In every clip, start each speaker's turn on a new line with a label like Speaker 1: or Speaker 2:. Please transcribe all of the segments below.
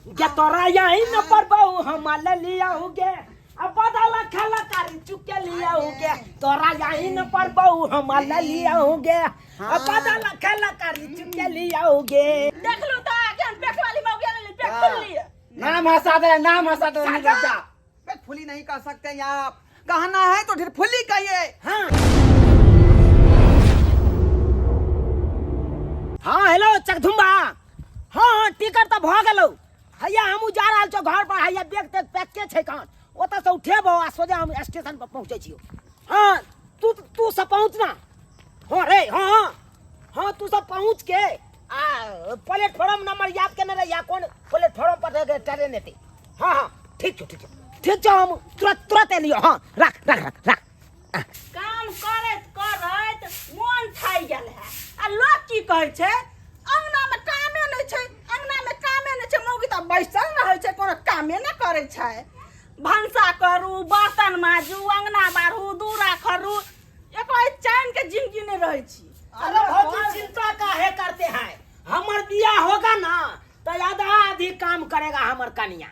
Speaker 1: गे तोरा यही न पर बहु हम ले लियाऊगे अब बदल खेला कर चुके लियाऊगे तोरा यही न पर बहु हम ले लियाऊगे अब बदल खेला कर चुके लियाऊगे।
Speaker 2: देख लू तो आके हम पेट वाली मौगी ले पेट फुल लिए।
Speaker 3: नाम हंसा दे, नाम हंसा दे, निकल जा।
Speaker 4: पेट फुली नहीं कह सकते हैं आप, कहना है तो ढेर फुली कहिए।
Speaker 1: हाँ हाँ हेलो चकधुम्बा। हाँ हाँ टिकट तो भ गेलौ। हैया हमहूँ जा रहल छौ घर पर, हैया बैग तैग पैक के छै कहाँ, ओतऽ से उठेबौ आ सोझे हम स्टेशन पर पहुँचै छियौ। हाँ तू तू सब पहुँच ना। हाँ रे हाँ हाँ हाँ तू सब पहुँच के आ प्लेटफॉर्म नंबर याद केने रहिया, कोन प्लेटफॉर्म पर रह ट्रेन एतै। हाँ हाँ ठीक छौ ठीक छौ ठीक छौ, हम तुरंत तुरंत एलियौ। हाँ राख राख राख राख।
Speaker 2: काम करैत करैत मोन थाकि गेल है आ लोक की कहै छै अंगना में कामे नहि छै, अंगना में कामे नहि छै, मौगी तऽ बैसल रहै छै, कोनो कामे नहि करै छै। भनसा करू, बर्तन माजू, अंगना बाढ़ू, दूरा खरू, एको चैन के जिंदगी नहीं रहै छी।
Speaker 1: अरे भौजी चिंता काहे करते हैं, हमर बियाह होगा ना तो आधा आधी काम करेगा हमर कनिया,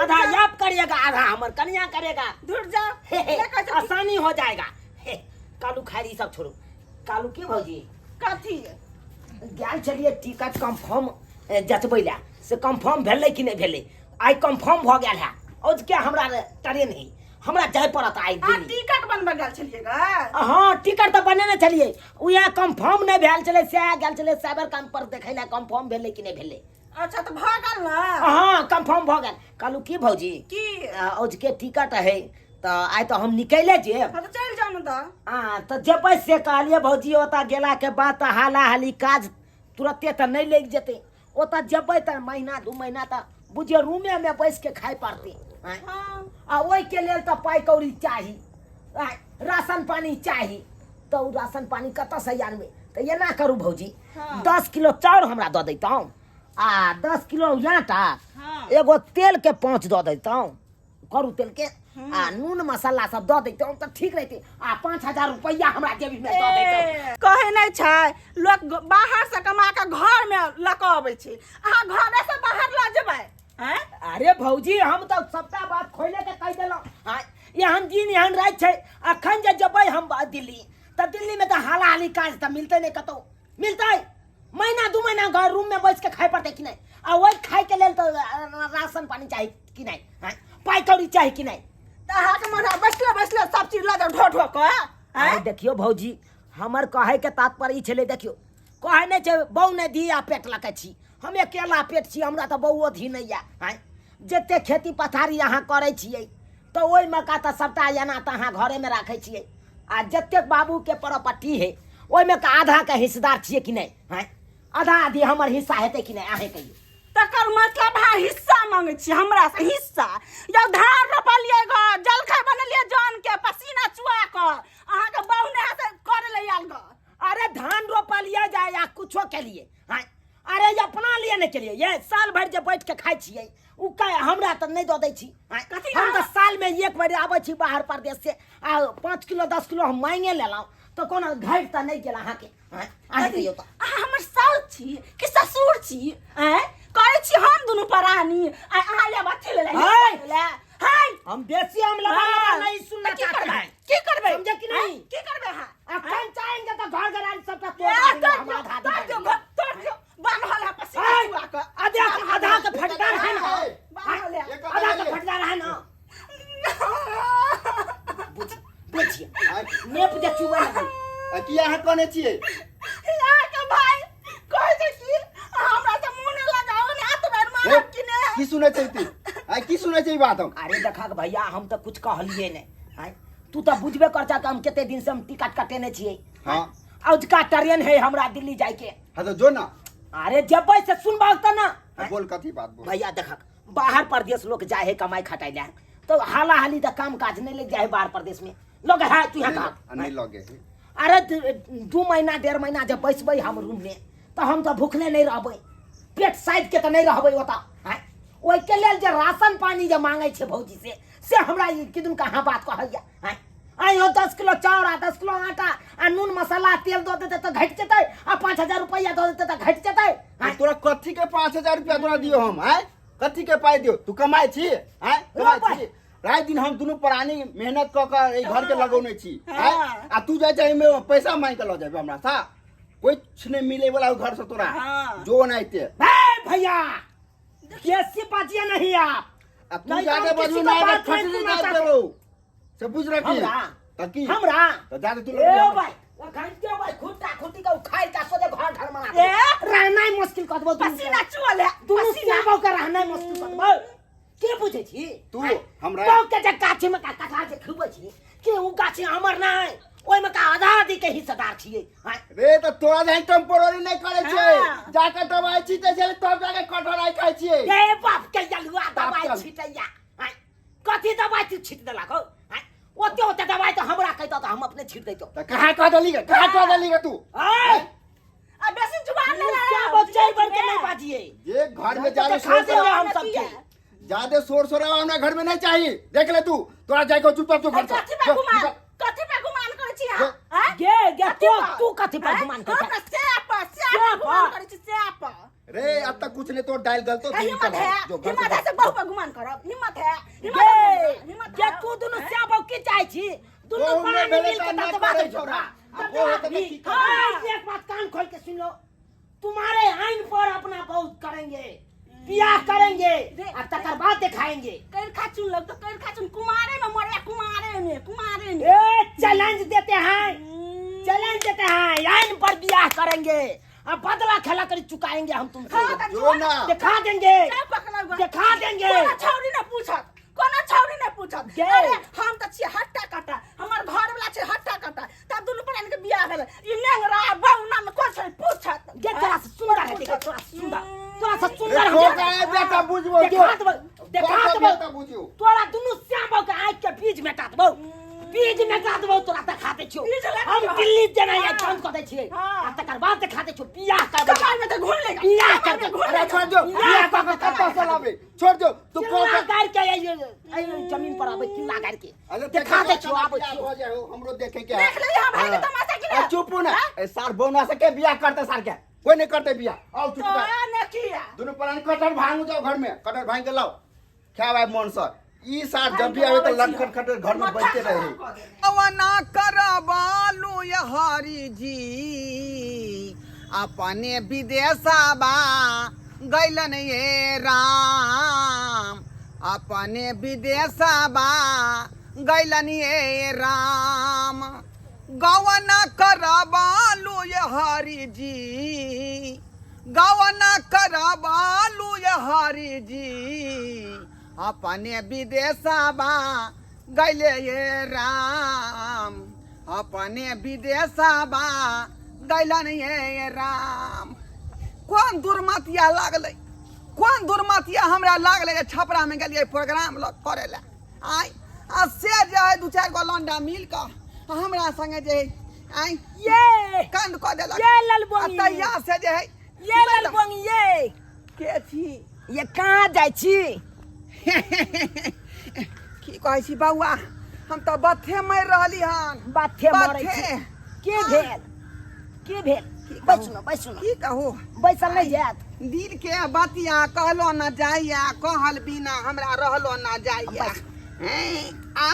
Speaker 1: आधा आप करिएगा आधा हमर कनिया करेगा।
Speaker 2: धुर जा, ले कहै छै,
Speaker 1: आसानी हो जाएगा। हे, कालू खैर ई सब छोड़ू। कालू की भौजी
Speaker 2: कथी
Speaker 1: गेल छलियै टिकट कंफर्म जचबै लए, से कंफर्म भेलै कि नहि भेलै? आइ कंफर्म भऽ गेल है, औजके हमरा ट्रेन है, हमरा जाय पड़त आइ
Speaker 2: अहाँ
Speaker 1: दिल्ली।
Speaker 2: टिकट बनबै गेल छलियै गे?
Speaker 1: हाँ टिकट तऽ बनेने छलियै, उएह कंफर्म नहि भेल छलै, सएह गेल छलै साइबर काम पर देखै लए कंफर्म भेलै कि नहि भेलै।
Speaker 2: अच्छा तऽ भऽ गेल ने?
Speaker 1: हाँ कंफर्म भऽ गेल। कहलहुँ की भौजी
Speaker 2: की?
Speaker 1: औजके टिकट है तऽ आइ तऽ हम निकले जेब।
Speaker 2: हाँ तऽ चलि जाउ ने तऽ।
Speaker 1: हाँ तऽ जेबै से कहलियै भौजी, ओतऽ गेलाके बाद तऽ हाला हाली काज तुरते तऽ नहि लागि जेतै, ओतऽ जेबै तऽ महीना 2 महीना तऽ बुझियौ रूमेमे बैसके खाइ पड़तै। आँय?
Speaker 2: हाँ।
Speaker 1: आ ओहिके लेल तऽ पाइ कौड़ी चाही, आँय, राशन पानी चाही, तऽ ओ राशन पानी कतऽसँ आनबै? तऽ एना करू भौजी,
Speaker 2: हाँ।
Speaker 1: 10 किलो चाउर हमरा दऽ दैतहुँ आ 10 किलो आटा,
Speaker 2: हाँ।
Speaker 1: एगो तेलके पाँच दऽ दैतहुँ, करू तेल के, आ नून मसाला सब दऽ दैतहुँ तऽ ठीक रहितै, आ 5000 रुपैआ हमरा जेबीमे दऽ दैतहुँ।
Speaker 2: कहै नहि छै लोक बाहर से कमा कऽ घर में लऽ कऽ अबै छै, अहाँ घरे से बाहर लऽ जेबै? आँय?
Speaker 1: अरे भौजी हम तऽ सबटा बात खोले के कहि देलहुँ। आँय, एहन दिन एहन राति छै, अखन जे जेबै हम दिल्ली तऽ दिल्ली में तऽ हाला हाली काज तऽ मिलतै नहि, कतौ मिलतै? महीना 2 महीना घर रूम में बैस के खाइ पड़तै कि नहि? आ ओहि खाइ के लेल तऽ राशन पानी चाही कि नहि? आँय, पाइ कौड़ी चाही कि नहि?
Speaker 2: तऽ अहाँके मन है बैसले बैसले सब चीज लऽ जाउ ढो ढो कऽ? आँय?
Speaker 1: अरे देखियौ भौजी, हमर कहै के तात्पर्य ई छलै, देखियौ कहै नहि छै बहू नहि धी आ पेट लऽ के छी, हम अकेला पेट छी, हमरा तऽ बौओ धी नहि यऽ। आँय, जते खेती पथारी अहाँ करै छियै तऽ ओहिमे का तऽ सबटा एना तऽ अहाँ घरेमे राखै छियै, आ जतेक बाबूके प्रॉपर्टी है ओहिमे का आधाके हिस्सेदार छियै कि नहि? आँय, आधा आधी हमर हिस्सा हेतै कि नहि अहें कहियौ?
Speaker 2: तकर मतलब अहाँ हिस्सा मांगै छी हमरा से हिस्सा? जब धान रोपलियै ग, जलखै बनेलियै जन के पसीना चुआ कऽ, अहाँके बहु नहि हाथ करे लए आयल ग।
Speaker 1: अरे धान रोपलियै जाय या कुछो केलियै, आँय, अरे ये अपना लिए नहि केलियै, ये साल भरि जे बैठ के खाइ छियै उ का हमरा तऽ नहि दऽ दै छी। आँय,
Speaker 2: कथी
Speaker 1: हम तऽ
Speaker 2: अहाँ-
Speaker 1: साल में एक बेर आबै छी बाहर परदेश से, आ 5 किलो 10 किलो हम मांगे लेलहुँ तऽ कोनो घटि तऽ नहि गेल अहाँके। आँय, अहाँ कहियौ तऽ।
Speaker 2: अहाँ हमर साउस छी कि ससुर छी? आँय, करै छी हम दुनू प्राणी, आ अहाँ लेब अथी ले ले,
Speaker 1: हाय!
Speaker 2: ले। हाय!
Speaker 1: हम बेसी हम लबा लबा
Speaker 2: हाँ।
Speaker 1: नहीं सुनना
Speaker 2: तऽ की
Speaker 1: चाहते
Speaker 2: करबै?
Speaker 1: हैं।
Speaker 2: की करबै?
Speaker 1: समझे कि नहीं?
Speaker 2: आँय, की करबै अहाँ?
Speaker 1: अखन चाहेंगे तो घर घरान सबटा तोड़
Speaker 2: ए,
Speaker 1: देंगे,
Speaker 2: तोड़
Speaker 1: हम
Speaker 2: दियौ,
Speaker 1: आधा
Speaker 2: तोड़
Speaker 1: आधी
Speaker 2: दियौ,
Speaker 1: देंगे।
Speaker 2: तोड़ दियौ। बान्हल है पसीना
Speaker 1: हाय!
Speaker 2: चुआ कऽ।
Speaker 1: आधा आधा के फटदार है ना,
Speaker 2: बान्हल है।
Speaker 1: आधा के फटदार है ना, बुझिए नेप जे चुबै लगल।
Speaker 3: आ किया अहाँ कहने छियै?
Speaker 2: अहाँके भाई कहै छै कि हमरा से मुँह नहि लगाओ ने, हाथ पैर मारब कि ने?
Speaker 3: की सुनै छै ती? आइ की सुनै छै ई बात हम?
Speaker 1: अरे देखा भैया, हम तऽ कुछ कहलियै नहि। आँय, तू तऽ बुझबे कर कि हम कते दिन से हम टिकट कटेने छियै।
Speaker 3: हाँ।
Speaker 1: औजका ट्रेन है हमरा दिल्ली जाय के।
Speaker 3: हाँ तो जो ना।
Speaker 1: अरे जेबै से सुनबाक तऽ ना।
Speaker 3: हाँ, बोल कथी बात बोल।
Speaker 1: भैया देखक, बाहर परदेश लोग जाए है कमाई खटाई ला, तो हाला हाली तऽ काम काज नहीं लग जाए है बाहर परदेश में। लोग है तू यहाँ कहाँ?
Speaker 3: नहीं लगे है।
Speaker 1: अरे 2 महीना 1.5 महीना जब बैसबै हम रूम में तऽ हम तऽ भूखले नहीं रहबै, पेट साइड के तऽ नहीं रहबै ओतऽ। आँय, ओहिके लेल जे राशन पानी जे मांगै छै भौजी से हमरा ई किदन कहाँ बात कहैया। आँय, आँय हो 10 किलो चाउर आ 10 किलो आटा आ नून मसाला तेल दऽ देतै तऽ घटि जेतै, आ 5000 रुपैआ दऽ देतै तऽ घटि जेतै। आँय?
Speaker 3: तोरा कथी के 5000 रुपया तोरा दियो हम? आँय? कथी के पाइ दियौ तू कमाइ छी आँय कमाइ
Speaker 1: रोपै।
Speaker 3: छी राति दिन हम दुनू प्राणी मेहनत कऽ कऽ एहि घर के लगौने छी आँय
Speaker 2: हाँ।
Speaker 3: आ तू जाइ छै एहिमे पैसा मांगि कऽ लऽ जेबै हमरा सा कुछ नहीं मिले वाला घर से तोरा
Speaker 2: हाँ।
Speaker 3: जो ओनाहिते
Speaker 1: हे भैया बेसी बाजिए नहीं आप
Speaker 3: आ तू
Speaker 1: नहीं तो
Speaker 3: जाके
Speaker 1: हम
Speaker 3: बजू
Speaker 1: किसी
Speaker 3: ना
Speaker 1: को बात नहीं
Speaker 3: खटरी
Speaker 1: सुना
Speaker 3: दाब
Speaker 1: चाहते।
Speaker 3: देबौ से बुझ रखी
Speaker 1: हमरा?
Speaker 3: त की
Speaker 1: हमरा
Speaker 3: त जाके तू
Speaker 1: ए
Speaker 3: लोग
Speaker 1: भाई वो घंटे भाई खुट्टा खुट्टी का उखाड़ का सोझे घर घर मना
Speaker 2: ए?
Speaker 1: रहना ही मुश्किल कर देबो दुनू
Speaker 2: पसीना चुअल है
Speaker 1: दुनू
Speaker 2: पसीना
Speaker 1: श्यामो के रहना ही मुश्किल कर देबो के पूछे छी
Speaker 3: तू हमरा
Speaker 1: तो के जे गाछी में का कटहर जे खुबै छी के उ गाछी हमर नै ओइ में का आधा आधी के हिस्सेदार छियै आँय,
Speaker 3: रे त तोरा जाहि टेम्पोररी नहि करै छै
Speaker 2: हाँ।
Speaker 3: जाके दवाई छीटै छै तब जाके कटहर आइ खाइ छियै
Speaker 1: ए बाप के जलुआ दवाई
Speaker 3: चल।
Speaker 1: छिटैया आँय, कथी दवाई तू छिट देलक हौ आँय, ओते ओते दवाई तऽ हमरा कहितौ तऽ हम अपने छिट दैतौ
Speaker 3: त कहाँ कह देली गे कहाँ कह देली गे तू
Speaker 1: आँय,
Speaker 2: आ बेसी जुबान नहीं
Speaker 1: क्या
Speaker 2: लड़ाओ,
Speaker 1: बच्चे बन के नहीं बाजिए
Speaker 3: जे घर में जादे
Speaker 1: देखा
Speaker 3: शोर
Speaker 1: देबै
Speaker 3: शराबा
Speaker 1: हम सबके
Speaker 3: जादे शोर शराबा हमरा घर में नहीं चाहिए देख ले तू तोरा जाय के चुपचाप तू घर से
Speaker 2: कथी पे
Speaker 3: जो,
Speaker 2: गुमान
Speaker 3: निकल।
Speaker 2: कथी पे गुमान करै छी
Speaker 3: जो।
Speaker 2: अहाँ आँय?
Speaker 1: गे गे
Speaker 2: कथी
Speaker 1: तू
Speaker 2: पर?
Speaker 1: तू कथी पर
Speaker 2: आँय?
Speaker 1: गुमान करै
Speaker 2: हम तऽ से पर से
Speaker 1: से
Speaker 2: पर गुमान
Speaker 1: पर?
Speaker 2: करै छी से पर
Speaker 3: रे अब तक कुछ नहीं तो डाल गलतो
Speaker 2: आ, हिम्मत है
Speaker 3: जो घर से
Speaker 2: हिम्मत है
Speaker 3: बाहर।
Speaker 2: से बहु पर गुमान करब हिम्मत है हिम्मत
Speaker 1: गे
Speaker 2: है हिम्मत
Speaker 1: गे
Speaker 2: है
Speaker 1: तू दुनू श्यामो की चाहै छी दुनू
Speaker 3: बहु में
Speaker 1: प्राणी
Speaker 3: भेलै
Speaker 1: मिल
Speaker 3: तऽ
Speaker 1: के
Speaker 3: नहि
Speaker 1: दबा
Speaker 3: करै
Speaker 1: दै
Speaker 3: छौड़ा। आ
Speaker 1: दबा
Speaker 3: बहु हेतै तऽ
Speaker 1: दी।
Speaker 3: की करबै?
Speaker 1: हाँ, एक बात कान खोल के सुन लो तुम्हारे आइन पर अपना बहुत करेंगे बियाह करेंगे आ तकर बाद दिखाएंगे
Speaker 2: कर खाचुन लग तो कर खाचुन कुमारे में मरे कुमारे में कुमारे में
Speaker 1: ए चैलेंज देते हैं चैलेंज देते हैं आइन पर बियाह करेंगे अब बदला खेला कर चुकाएंगे हम तुमको
Speaker 2: हाँ, तऽ
Speaker 3: जो ना
Speaker 1: दिखा देंगे
Speaker 2: जाउ पकड़ल गो।
Speaker 1: दिखा देंगे
Speaker 2: कोनो छौरी ने पूछत कोनो छौरी ने पूछत
Speaker 1: गे।
Speaker 2: अरे हम तऽ छियै हट्टा कट्टा हमर घर वाला छै हट्टा कट्टा तब दुनू प्राणी के बियाह भेलै ई नेंगरा बौना में कोन छौरी पूछत
Speaker 1: गे तोरा से सुंदर है देख तोरा से सुंदर तोरा से सुंदर
Speaker 3: रे,
Speaker 1: हम
Speaker 3: ठोक आए बेटा बुझबो जो
Speaker 1: देखा देबो देखा
Speaker 3: ठोक
Speaker 1: देबो
Speaker 3: बेटा बुझियो
Speaker 1: तोरा दुनू श्यामो के आँख के बीज मेटा देबो बीज मेटा देबो तोरा देखा दै छियौ
Speaker 2: बीज लगा
Speaker 1: हम
Speaker 2: देबो।
Speaker 1: दिल्ली जेना
Speaker 2: हाँ।
Speaker 1: बंद कऽ दै छियै
Speaker 2: हाँ।
Speaker 1: आ तकर बाद देखा दै छियौ बियाह करबै
Speaker 2: कपार में तऽ घुन लेगा
Speaker 1: बियाह
Speaker 2: कपार में
Speaker 1: करबै।
Speaker 2: घुन
Speaker 3: अरे
Speaker 2: लेगा।
Speaker 3: छोड़ दो बियाह कऽ के कतऽ से लाबे छोड़ दो तू
Speaker 1: किल्ला
Speaker 3: कऽ के
Speaker 1: गाड़ि के एहि जमीन पर आबै किल्ला गाड़ि के
Speaker 3: अरे
Speaker 1: देखा दै छियौ आबै
Speaker 3: बियाह
Speaker 1: छियौ
Speaker 3: भऽ जाइ हो हमरो देखे के
Speaker 2: देख ले हम भाई के तमाशा की
Speaker 3: आ चुप हो ना ए सार बौना से के बियाह करते सार के कोई नहीं करते बियाह आओ चुप
Speaker 2: तो
Speaker 3: कर
Speaker 2: ने किया
Speaker 3: दोनों प्राणी कटहर भांग जाओ घर में कटहर भांग के लाओ खाए भाई मन से ई सार जब भी आवे तो लटखट खटर घर में बैठते रहे
Speaker 4: वना करबालू ये हरि जी अपने विदेशबा गैलन ये राम अपने विदेशबा गैलन ये राम गवना करबालू ये हरि जी गवना करबालू ये हरि जी अपने विदेशबा गैले ये राम अपने विदेशबा गैलन ये राम कोन दुर्मतिया लागलै कोन दुर्मतिया हमरा लागलै जे छपरामे गेलियै प्रोग्राम लग करै लए आँय आ से जे है दू चारि गो लौंडा मिल कऽ हमरा संगे जे है आँय
Speaker 1: ये
Speaker 4: कांड कऽ देलक
Speaker 1: ये ललबोंगी।
Speaker 4: आ तहिया से जे है
Speaker 1: ये ललबोंगी ये
Speaker 4: के छी
Speaker 1: ये कहाँ जाइ छी
Speaker 4: की कहै छी बौआ हम तऽ बथे मरि रहली हन
Speaker 1: बाथे मरै छी
Speaker 4: बथे।
Speaker 1: की भेल की भेल बैसू ने बैसू ने
Speaker 4: की कहू
Speaker 1: बैसल नहि जायत
Speaker 4: दिल के बतिया कहलो न जाइया कहल बिना हमरा रहलो न जाइया हैं, आ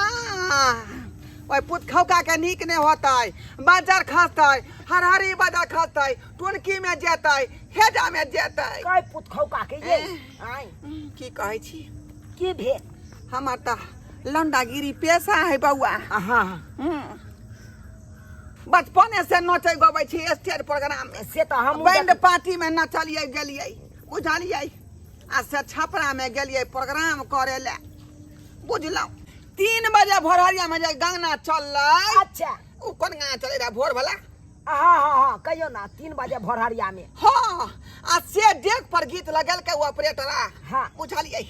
Speaker 4: ओहि पुतखौका के नीक नहि होतै बाजार खसतै हरहरी बाजार खसतै टुनकी में जेतै हेजा में जेतै
Speaker 1: काय पुतखौका के ये आय
Speaker 4: की कहै छी
Speaker 1: की भेल
Speaker 4: हमर तऽ लौंडागिरी पेशा है बौआ
Speaker 1: हाँ
Speaker 4: बचपने से नचै गबै छी स्टेज प्रोग्राम में
Speaker 1: से तऽ हम
Speaker 4: बैंड पार्टी में नचलियै गेलियै बुझलियै आ से छपरा में गेलियै प्रोग्राम करे लए बुझलहुँ 3 बजे भोरहरिया में जे गाना चललै
Speaker 1: अच्छा
Speaker 4: ओ कोन गाना चलै रहै भोर वाला
Speaker 1: हाँ हाँ हाँ कहियो ना 3 बजे भोरहरिया में
Speaker 4: हाँ आ से डेक पर गीत लगेलकै ओ ऑपरेटरा
Speaker 1: हाँ।
Speaker 4: बुझलियै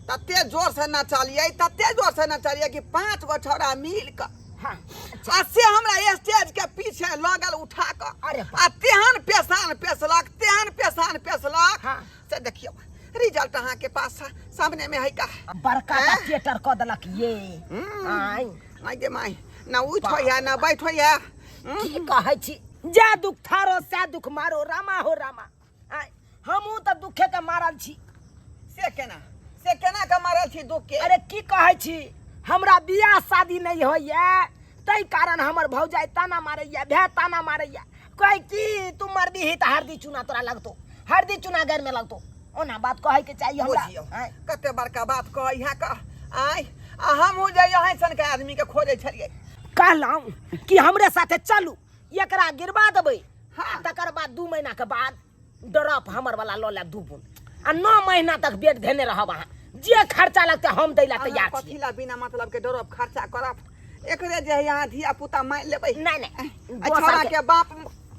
Speaker 4: तते जोर से नचलियै तते जोर से नचलियै कि 5 गो छौड़ा मिल कऽ
Speaker 1: हाँ
Speaker 4: आ से हमरा स्टेज के पीछे लगल उठा कऽ
Speaker 1: अरे
Speaker 4: आ तेहन पेशान पेशलक तेहन पेशान पेशलक
Speaker 1: हाँ।
Speaker 4: से देखियौ रिजल्ट अहाँ के पास सामने में है का
Speaker 1: बड़का
Speaker 4: हैं?
Speaker 1: थिएटर कऽ देलक ये आय
Speaker 4: माय गे माय ना उठ होइया ना बैठ होइया
Speaker 1: की कहै छी जा दुख थारो सै दुख मारो रामा हो रामा आय हमहूँ तऽ दुखे के मारल छी
Speaker 4: से केना, से केना के मारल छी दुख के?
Speaker 1: अरे की कहै छी, हमरा बियाह शादी नहीं होइए ताहि कारण हमर भौजाई ताना मारैया, भाय ताना मारैया, कहै की तू मरबी तऽ हरदी चूना तोरा लगतो, हरदी चूना गैर में लगतो। ओना बात कहै के चाहिए हमरा।
Speaker 4: बुझियौ कते बड़का बात कहै है कह आय। आ हमहूँ जे अहीं सन के आदमी के खोजै छलियै।
Speaker 1: कहलहुँ कि हमरे साथे चलू, एकरा गिरवा देबै। हाँ। तकर बाद 2 महीना के बाद ड्रॉप हमर वाला लऽ लेब 2 बुन, आ 9 महीना तक बेड धेने रहब अहाँ, जे खर्चा लगतै हम दै ला तैयार छी।
Speaker 4: कथी ला बिना मतलब के ड्रॉप खर्चा करब? एकरे जे है यहाँ धिया पुता मानि लेबै।
Speaker 1: नहीं नहीं,
Speaker 4: आ छौड़ा के बाप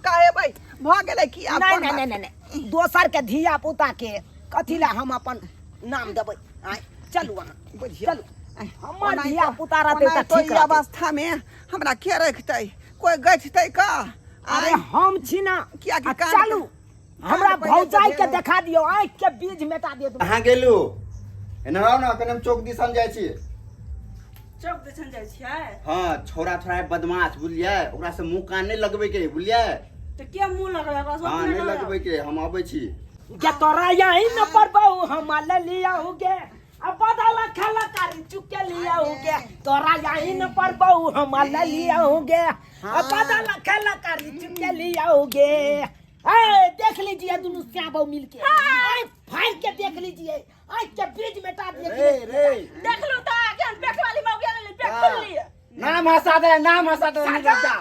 Speaker 4: कहेबै भऽ गेलै की आब?
Speaker 1: नहीं।
Speaker 4: कोन
Speaker 1: नहीं।
Speaker 4: बात?
Speaker 1: नहीं नहीं नहीं, दोसर के धिया पुता के कथी ला हम अपन नाम देबै? आँय, चलू अहाँ।
Speaker 4: बुझियौ।
Speaker 1: चलू, हमर
Speaker 4: ओनाहितो-
Speaker 1: धिया पुता रहतै तऽ
Speaker 4: ओनाहितो
Speaker 1: ठीक
Speaker 4: ई
Speaker 1: रहतै।
Speaker 4: अवस्था में हमरा के रखतै? कोई गछतै का?
Speaker 1: अरे
Speaker 4: आँय,
Speaker 1: हम छी ना।
Speaker 4: कियाकि
Speaker 1: आ
Speaker 4: कान-
Speaker 1: चलू, हमरा
Speaker 4: पहिले तऽ
Speaker 1: भौजाई के
Speaker 4: भेल।
Speaker 1: देखा दियौ, आँखि के बीज मेटा दियौ।
Speaker 3: कहाँ गेलू? एना आउ ने, कने हम चौक दिसन जाइ छी।
Speaker 2: चौक दिसन जाइ छियै?
Speaker 3: हाँ, छौड़ा थोड़ा बदमाश, बुझलियै? ओकरा से मुंह कान नहीं लगबै के, बुझलियै?
Speaker 2: तऽ के मुँह लगबै ओकरा से?
Speaker 3: हाँ,
Speaker 2: अपने
Speaker 3: नहीं
Speaker 2: लगबै।
Speaker 3: लगबै के, हम अबै छी।
Speaker 1: गे तोरा यही न पर बहु हम ले लियाऊगे, अब बदल खेला कारी चुके लियाऊगे। तोरा यही न पर बहु हम ले लियाऊगे, अब बदल खेला कारी चुके लियाऊगे। ए देख लीजिए दोनों श्याम बहु मिलके, आय फाड़ के देख लीजिए, आय के बीज मेटा दिए।
Speaker 3: रे रे,
Speaker 2: देखलू तऽ केहन पेट वाली मौगी आनली, पेट फुलली।
Speaker 3: नाम हंसा दे, नाम हंसा दे निकल जा।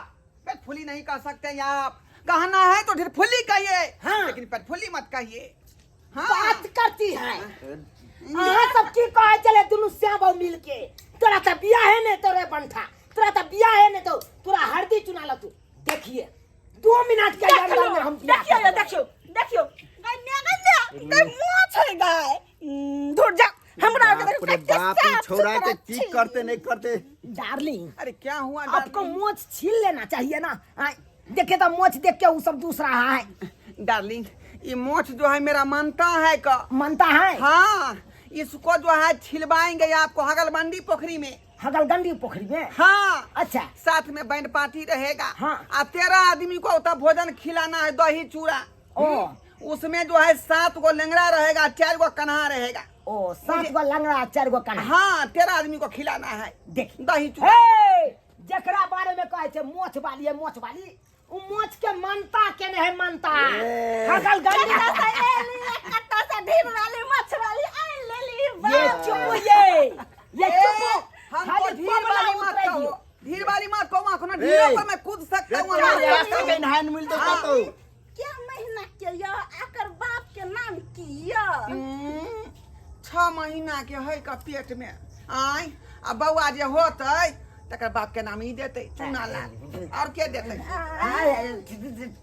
Speaker 4: पेटफुली नहीं कह सकते हैं आप, कहना है तो ढिरफुली कहिए।
Speaker 1: हाँ।
Speaker 4: लेकिन पेटफुली मत कहिए। हाँ।
Speaker 1: बात करती है अहाँ सब की कहे चले दुनू श्याम बहु मिलके, तोरा तऽ बियाह है ने तोरे बंठा, तोरा तऽ बियाह है ने तो तोरा हरदी चुना लग तू। देखिए 2 मिनट के अंदर में हम बियाह
Speaker 2: देखियो
Speaker 1: कर देबै।
Speaker 2: देखियो देखियो, गाय ने गाय ने गाय मुँह छै गाय। धुर जा, हमरा के
Speaker 3: बाप रे
Speaker 2: देखो
Speaker 3: बाप, ई छौड़ा के की करते नहीं करते।
Speaker 1: डार्लिंग,
Speaker 4: अरे क्या हुआ
Speaker 1: आपको
Speaker 4: डार्लिंग?
Speaker 1: मोछ छीन लेना चाहिए ना। हाँ, देखे तो मोछ देख के वो सब दूसरा है।
Speaker 4: डार्लिंग, ये मोछ जो है मेरा मानता है का
Speaker 1: मानता है?
Speaker 4: हाँ, इसको जो है छिलवाएंगे आपको हगलबंदी पोखरी में।
Speaker 1: हगलगंडी पोखरी में?
Speaker 4: हाँ।
Speaker 1: अच्छा।
Speaker 4: साथ में बैंड पार्टी रहेगा।
Speaker 1: हाँ।
Speaker 4: आ 13 आदमी को उतना भोजन खिलाना है, दही चूड़ा।
Speaker 1: ओ।
Speaker 4: उसमें जो है 7 गो लंगड़ा रहेगा, 4 गो कन्हा रहेगा।
Speaker 1: ओ, 7 गो लंगड़ा, 4 गो कन्हा।
Speaker 4: हाँ, 13 आदमी को खिलाना है।
Speaker 1: देख
Speaker 4: दही चूड़ा।
Speaker 1: हे, जकरा बारे में कहे छे मोछ वाली है, मोछ वाली, उ मोछ के मानता के नहीं है मानता।
Speaker 3: ए।
Speaker 1: हगलगंडी।
Speaker 2: कत्ता से एली, कत्ता से ढीर वाली, मच्छ वाली, आइन लेली,
Speaker 1: ये
Speaker 2: बाप।
Speaker 1: चुप, ये, ये
Speaker 4: ए,
Speaker 1: चुप।
Speaker 4: हमको
Speaker 1: खाली
Speaker 4: ढीर
Speaker 1: पमला
Speaker 4: वाली मत
Speaker 1: उतरे
Speaker 4: कहो।
Speaker 1: दियो।
Speaker 4: ढीर वाली मत कहो, वहाँ कोनो
Speaker 3: ए।
Speaker 4: ढीरों पर मैं कूद सकता हूँ।
Speaker 3: रे, रास्ता में नहान मिलतो कतौ।
Speaker 2: क्या महीना के यो, आकर बाप के नाम की यो?
Speaker 4: 6 महीना के है का पेट में आय, आ बौआ जे होतै तकर बाप के नाम ही देतै चूना लाल, और के देतै?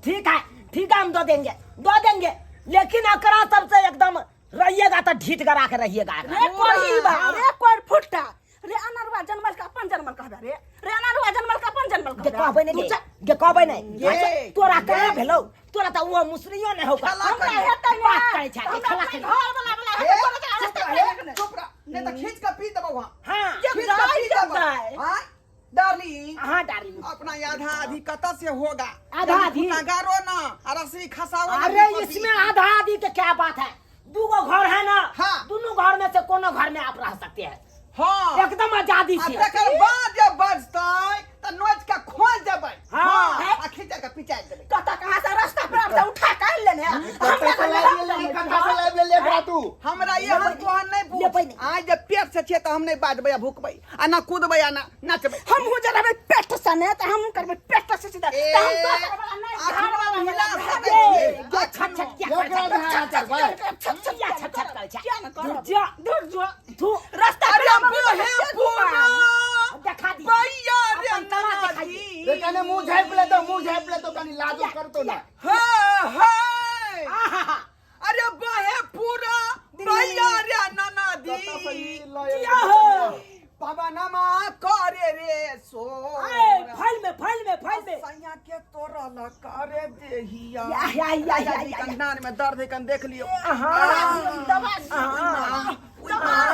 Speaker 1: ठीक है ठीक है, हम दो देंगे, दो देंगे, लेकिन अकरा सबसे एकदम रहिएगा तो ढीठ करा के रहिएगा।
Speaker 2: रे कोढ़ी बा, रे कोढ़ फुट्टा, रे अनरुआ जनमल का अपन जनमल कहबे रे, रे अनरुआ जनमल का अपन जनमल
Speaker 1: गे
Speaker 2: कहबे।
Speaker 1: कहबै नहीं, गे गे कहबै नहीं।
Speaker 4: गे।
Speaker 1: अच्छा, तोरा कहाँ भेलौ? तोरा तऽ ओ मुसरियो नहि हौ।
Speaker 4: खेला
Speaker 2: हमरा
Speaker 4: करियौ।
Speaker 2: हेतै ने,
Speaker 1: बात करै छै,
Speaker 2: हमरा
Speaker 1: खेला
Speaker 2: अपने
Speaker 1: करियौ।
Speaker 2: घर वाला वाला
Speaker 4: हे,
Speaker 2: हेतै, तोरा तऽ
Speaker 4: चुप
Speaker 2: रास्ता
Speaker 4: रह,
Speaker 2: पर
Speaker 4: हे, चुप रह, नहीं तऽ खींच के पी देबौ वहाँ।
Speaker 1: हाँ।
Speaker 2: के
Speaker 4: खींच के
Speaker 2: जाय,
Speaker 4: पी
Speaker 2: के
Speaker 4: देबौ।
Speaker 2: जाय।
Speaker 4: हाँ, डार्लिंग।
Speaker 1: हाँ डार्लिंग।
Speaker 4: अपना आधा आधी कतऽ से होगा?
Speaker 1: आधा आधी?
Speaker 4: गारो ना, आ रस्सी खसाओ ना।
Speaker 1: अरे
Speaker 4: पी।
Speaker 1: इसमें आधा आधी के क्या बात है, दू गो घर है ना।
Speaker 4: हाँ।
Speaker 1: दोनों घर में से कोनो घर में आप रह सकते हैं।
Speaker 4: हाँ।
Speaker 1: एकदम आजादी
Speaker 4: आ
Speaker 1: से।
Speaker 4: तकर बाद जे बजतै तऽ नोच के खोज देबै।
Speaker 1: हाँ।
Speaker 4: आ खींच के पिचाइ देबै।
Speaker 2: कतऽ कहाँ से रास्ता पर से उठा के आनि लेने है।
Speaker 3: कतऽ से लाबि लेली, कतऽ से लाबि लेली एकरा तू?
Speaker 4: हमरा एहन तोहन नहि पूछ।
Speaker 1: लेबै नहि।
Speaker 4: आइ जे पेट से छियै तऽ हम नहि बाजबै आ भुकबै आ ना कूदबै आ ना नचबै।
Speaker 2: हमहूँ जे रहबै पेट से ने तऽ हमहूँ करबै पेट से सीधा।
Speaker 4: ए,
Speaker 2: तऽ हम दोसर वाला नहि,
Speaker 4: अखनो
Speaker 2: घर वाला
Speaker 4: हिला
Speaker 2: वाला।
Speaker 4: सकै
Speaker 1: ये,
Speaker 4: छियै।
Speaker 1: ये छट छट क्या
Speaker 3: एकरा
Speaker 1: करै छै?
Speaker 3: धारा चढ़बै।
Speaker 2: छप छप
Speaker 1: किया छट छट करै छै?
Speaker 2: किया ने करब?
Speaker 1: दूर जा।
Speaker 2: दूर जो।
Speaker 1: थू।
Speaker 2: रास्ता
Speaker 4: अरे
Speaker 2: पर हम
Speaker 4: बोहे
Speaker 2: के
Speaker 4: पूरा।
Speaker 1: देखा दी।
Speaker 4: भैया रे
Speaker 1: अपन कला
Speaker 4: नाना
Speaker 1: देखाइए।
Speaker 4: जी।
Speaker 3: रे कने मुंह झापि लेतो, मुंह झापि लेतो, कनी लाजो करतो ना।
Speaker 4: हे, हे।
Speaker 1: आहा।
Speaker 4: अरे बहे पूरा भैया रे नाना दी।
Speaker 3: कतऽ से ई लऽ
Speaker 1: किया हो?
Speaker 4: पवनमा करे रे सो।
Speaker 1: ए, फल में, फल में, फल में।
Speaker 4: सैया के तोरल करे देहिया।
Speaker 1: या, या, या, या, या, या।
Speaker 4: कंधार में दर्द है, कन देख लियो।
Speaker 1: आहा।
Speaker 2: दबा
Speaker 4: ओइ माँ,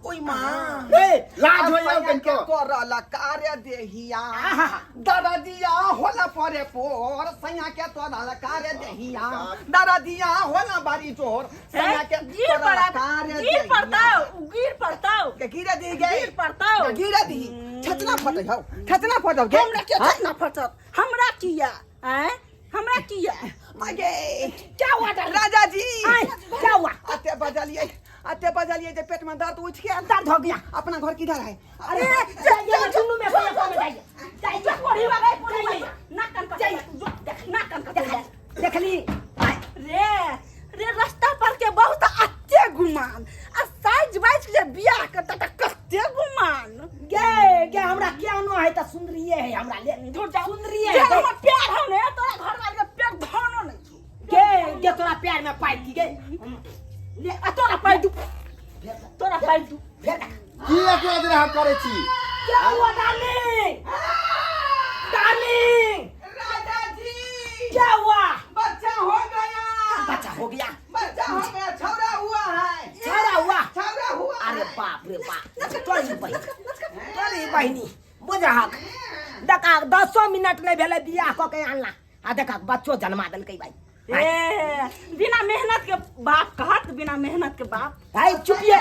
Speaker 4: ओइ माँ।
Speaker 3: रे लाज होइयो
Speaker 4: सैया के
Speaker 3: कनको।
Speaker 4: तोरल तोड़ल कार्य देहिया।
Speaker 1: आहा।
Speaker 4: दरदिया होला परे पोर सैया के तोड़ल कार्य देहिया, दरदिया होला बारी जोर सैया के
Speaker 2: गिर
Speaker 4: तोड़ल
Speaker 2: पड़ा
Speaker 4: कार्य
Speaker 2: गिर
Speaker 4: देहिया।
Speaker 2: पड़ताओ, गिर पड़ताओ।
Speaker 4: के गिरे दी गई,
Speaker 2: गिर पड़ताओ।
Speaker 4: गिरे दी, छतना फटै हौ, छतना फटौ गे।
Speaker 2: हमरा के छतना फटत? हमरा किया आय? हमरा किया?
Speaker 4: मगे
Speaker 1: क्या हुआ डार्लिंग?
Speaker 4: राजा जी।
Speaker 1: आय, क्या हुआ?
Speaker 4: अते बजलिए, अते बजलिए जे पेट में दर्द उठ गया।
Speaker 1: दर्द हो गया।
Speaker 4: अपना घर किधर है?
Speaker 1: अरे जाइए ना, दुनू में कोई एक में जाइए, जाइए।
Speaker 2: कोढ़ी वाला, कोढ़ी
Speaker 1: जाइए।
Speaker 2: वाला। नाक कान कटे,
Speaker 1: जाइए।
Speaker 2: देख, नाक कान कटे।
Speaker 1: देखली। आय,
Speaker 2: रे रे, रास्ता पर के बहुत अत्ते गुमान आ साइज बाइज के जे बियाह करता त कते गुमान।
Speaker 1: गे गे, हमरा क्या नो है त सुंदरिये है हमरा ले।
Speaker 2: झूठ जाओ।
Speaker 1: सुंदरिये
Speaker 2: जे
Speaker 1: है।
Speaker 2: हमर प्यार हौ ने, तोरा घर वाले के प्यार धनो नहीं छौ।
Speaker 1: गे गे, तोरा प्यार में पाइ दी गे।
Speaker 2: ले आ, तोरा पाइ दू, तोरा पाइ दू।
Speaker 1: फेर देख।
Speaker 3: की एतना दिन अहाँ करै छी?
Speaker 1: क्या हुआ डार्लिंग? डार्लिंग।
Speaker 4: राजा जी।
Speaker 1: क्या हुआ?
Speaker 4: बच्चा हो गया।
Speaker 1: बच्चा हो गया?
Speaker 4: बच्चा हो गया, छौरा हुआ है।
Speaker 1: छौरा हुआ?
Speaker 4: छौरा हुआ।
Speaker 1: अरे बाप रे बाप, तोरी बहिनी, तोरी बहिनी, बुझहक देखा, 10 मिनट नहि भेलै बियाह कऽ के आनला आ देखा बच्चो जन्मा देलकै भाई।
Speaker 2: ए, बिना मेहनत के बाप कहत, बिना मेहनत के बाप।
Speaker 1: भाई चुपिए,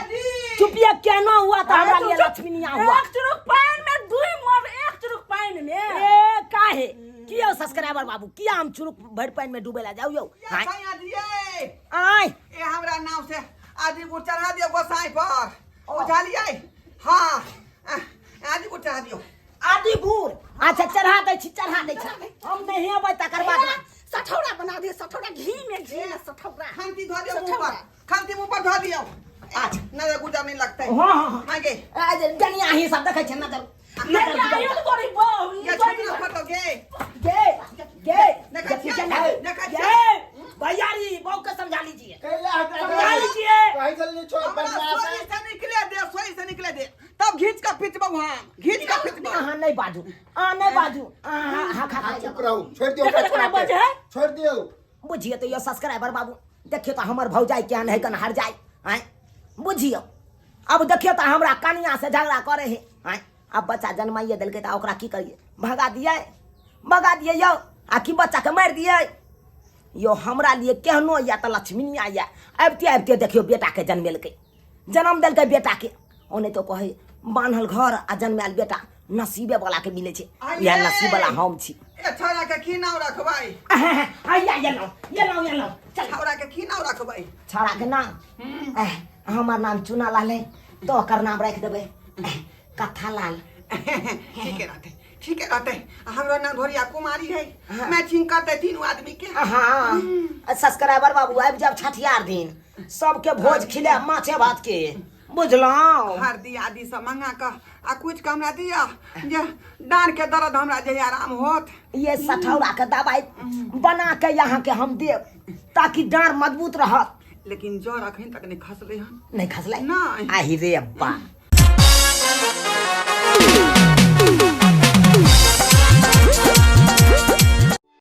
Speaker 1: चुपिए। केना हुआ तऽ हमरा लिए लक्ष्मीनिया हुआ।
Speaker 2: एक चुरुक पानि में दुई मर, एक चुरुक पानि में।
Speaker 1: ए काहे किया सब्सक्राइबर बाबू, किया हम चुरुक भरि पानि में डूबे ला जाऊ यौ?
Speaker 4: ये
Speaker 1: आय।
Speaker 4: सैया दिए।
Speaker 1: आय।
Speaker 4: ए हमरा नाव से आदि गुड़ चढ़ा दियो गोसाई पर, बुझलियै? हाँ, आदि गुड़ चढ़ा दियो।
Speaker 1: आदि गुड़, अच्छा चढ़ा दै छी, चढ़ा दै छी। हम नहीं अबै तकर बाद।
Speaker 2: सठौरा बना दियो, सठौरा, घी में, घी में सठौरा।
Speaker 4: खांती धो दियो मुंह पर, खांती मुंह पर धो दियो।
Speaker 1: अच्छा।
Speaker 4: नजर गुड़ नहीं लगता है।
Speaker 1: हाँ हाँ हाँ।
Speaker 4: आगे।
Speaker 1: जनिया ही सब देखै छै नजर।
Speaker 2: नहीं आयो तो तोरी बहू।
Speaker 4: ये छुट्टी फटो गे।
Speaker 1: गे गे।
Speaker 4: देखै छियै, देखै
Speaker 1: गे
Speaker 4: छियै।
Speaker 1: भैयारी, बहू के समझा लीजिए।
Speaker 3: कैला हमरा
Speaker 1: समझा लीजिए।
Speaker 3: कहै छलियै छोड़
Speaker 4: हमरा
Speaker 3: बढ़िया
Speaker 4: सोई से निकले दे, सोई से निकले दे, तब घीच के पिटबौ हम, घीच के पिटबौ।
Speaker 1: अहाँ नहीं बाजू, अहाँ नहीं बाजू, अहाँ हाँ खा खा।
Speaker 3: चुप रहू, छोड़ि दियौ।
Speaker 2: देखो,
Speaker 3: ओकरा
Speaker 2: देखो, बजे है।
Speaker 3: छोड़ि दियौ।
Speaker 1: बुझिए तो यो सब्सक्राइबर बाबू, देखियो तो हमर भौजाई केहन है कन हर जाय आँय। बुझियो अब देखियो तो हमरा कनिया से झगड़ा करे है आँय। अब बच्चा जन्माइए देलकै तऽ ओकरा की करिए? भगा दिए, भगा दिए यौ, आ की बच्चा के मारि दिए यो? हमरा लिए केहनो या तऽ लक्ष्मीनिया या आबिते आबिते देखियो बेटा के जन्मेलकै, जन्म देलकै बेटा के। ओने तो कहै बान्हल घर आ जन्मायल बेटा नसीबे वाला के मिलै छै। इएह नसीब वाला हम छी।
Speaker 4: ए छौरा के की नाम रखबै?
Speaker 1: आइया, ये लाओ, ये लाओ, ये लाओ, चल।
Speaker 4: छौरा के की नाम रखबै?
Speaker 1: छौड़ा के नाम, एह, हमर नाम चुना लाल है तो ओकर नाम राखि देबै कथा लाल।
Speaker 4: ठीके रहतै, ठीके रहतै। हमरो नाम घोरिया कुमारी है, मैचिंग करतै तीनू आदमी के।
Speaker 1: हाँ, सब्सक्राइबर बाबू, आबि जाब छठियार दिन, सबके भोज खिलायब माछे भात के, बुझलहुँ?
Speaker 4: हरदी आदि सब मंगा कऽ आ कुछ के हमरा दिअ जे डाँड़ के दर्द हमरा जे आराम होत।
Speaker 1: ये सठौरा के दवाई बना के यहाँ के हम देब ताकि डाँड़ मजबूत रहत।
Speaker 4: लेकिन जर अखन तक नहि खसलै हन।
Speaker 1: नहि खसलै?
Speaker 4: नहि।
Speaker 1: आहि रे अब्बा,